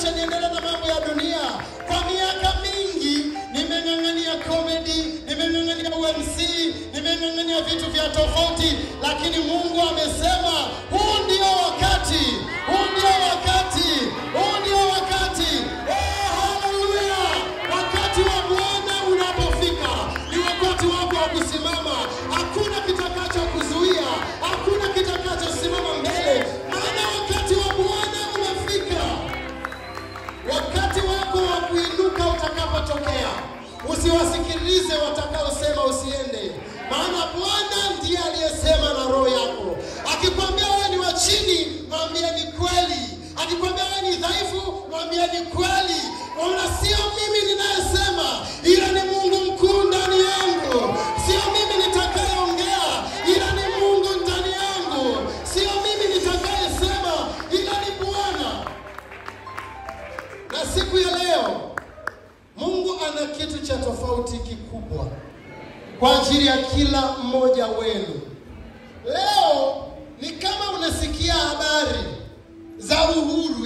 Niache niendelee na mambo ya dunia. Kwa miaka mingi nimeng'ang'ania comedy, nimeng'ang'ania UMC, nimeng'ang'ania vitu vya tofauti, lakini Mungu amesema huu ndio wakati, huu ndio wakati, huu ndio wakati. Oh, haleluya! Wakati wa Bwana unapofika ni wakati wako wa kusimama. Hakuna kitakacho kuzuia, hakuna kitakachosimama mbele, maana wakati wa Bwana umefika. Wakati wako wa kuinuka utakapotokea, usiwasikilize watakaosema usiende, maana Bwana ndiye aliyesema na roho yako. Akikwambia wewe ni wa chini, mwambie ni kweli. Akikwambia wewe ni dhaifu, mwambie ni kweli. Maana sio mimi ninayesema, ila ni Mungu mkuu ndani yangu. Sio mimi nitakayeongea, ila ni Mungu ndani yangu. Sio mimi nitakayesema, ila ni Bwana. Na siku ya leo Mungu ana kitu cha tofauti kikubwa kwa ajili ya kila mmoja wenu. Leo ni kama unasikia habari za uhuru.